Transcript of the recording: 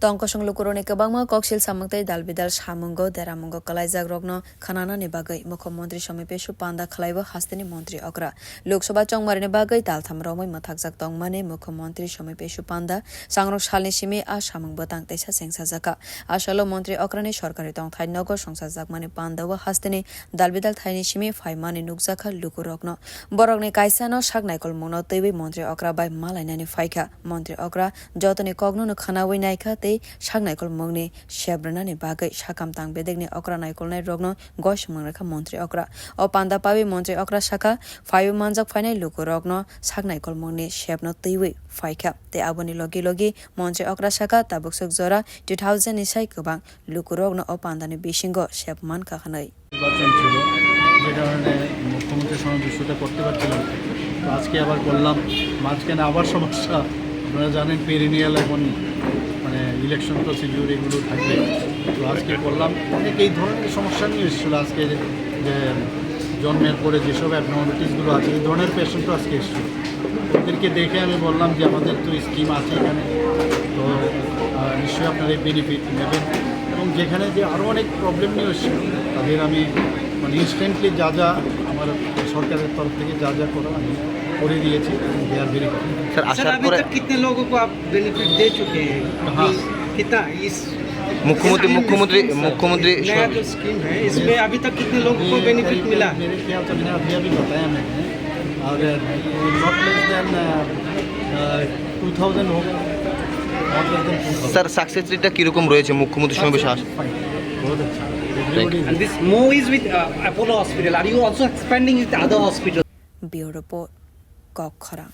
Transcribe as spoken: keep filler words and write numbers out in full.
Tongkosong lukurokni kwbangma koksil samung tei dalbidal samungo deramungo kwlaijakrokno khnanani bagwi Mukhyamantri Somoy Pesu panda khlaibo hasteni montri okra. Lok Sabha chongmarini bagwi taltham romwi mwthakjak tongmani Mukhyamantri Somoy Pesu panda sangrok salni simi a samung bwtang teisa chengsajakha. Asalo montri okrani sorkari tongthai nogo songchajakmani pandao hasteni dalbidal thaini simi phaimani nukjakha lukurokno. Borokni kaisano sak naikolmungno twiwi montri okra bai malainani phaikha. Montri okra jotoni kokno no khwnawi naikha tei sak naikolmungni sep rwnani bagwi sakam tang bedekni okra naikolnairokno goismung rwkha montri okra. O panda pawi montri okra sakha, phaio manjak phainai lukurokno sak naikolmungni sepno twiwi phaikha tei aboni logi logi montri okra sakha, tabuk swk jora two thousand ni sai kwbang lukurokno o pandani bisingo sep mankha hwnwi. নির্বাচন ছিল, যে কারণে মুখ্যমন্ত্রীর সঙ্গে বিষয়টা করতে পারছিলাম না। তো আজকে আবার করলাম, মাঝখানে আবার সমস্যা। আপনারা জানেন, পেরিনিয়াল এখন মানে ইলেকশন প্রসিডিউর এগুলো থাকবে। তো আজকে করলাম, অনেক এই ধরনের সমস্যা নিয়ে এসেছিলো আজকে, যে জন্মের পরে যেসব অ্যাবনর্মালিটিসগুলো আছে, এই ধরনের পেশেন্টও আজকে এসেছিল। ওদেরকে দেখে আমি বললাম যে আমাদের তো স্কিম আছে এখানে, তো আহ, নিশ্চয়ই আপনারা এই বেনিফিট নেবেন। এবং যেখানে যে আরও অনেক প্রবলেম নিয়ে এসেছিল, তাদের আমি মানে ইনস্ট্যান্টলি যা যা আমার সরকারের তরফ থেকে যা যা করা আমি করে দিয়েছি, এবং they are very happy. Sir, sir, আসার अभी পরে तक कितने लोगों को आप बेनिफिट दे चुके हैं? हाँ। अभी कितना इस मुख्यमंत्री, इस मुख्यमंत्री, स्कीम से, मुख्यमंत्री नया जो स्कीम है, इसमें अभी तक कितने लोगों को ये बेनिफिट करीब मिला? मेरे ख्याल से मैंने अभी अभी बताया मैंने, और not less than two thousand होगा, not less than two thousand। Sir, success রেটটা কিরকম রয়েছে মুখ্যমন্ত্রী সমাবেশে আসা? Fine, बहुत अच्छा। Everybody is And this Mo is with uh, Apollo Hospital. Are you also expanding with other hospitals? Bureau Report, Kokkhorang.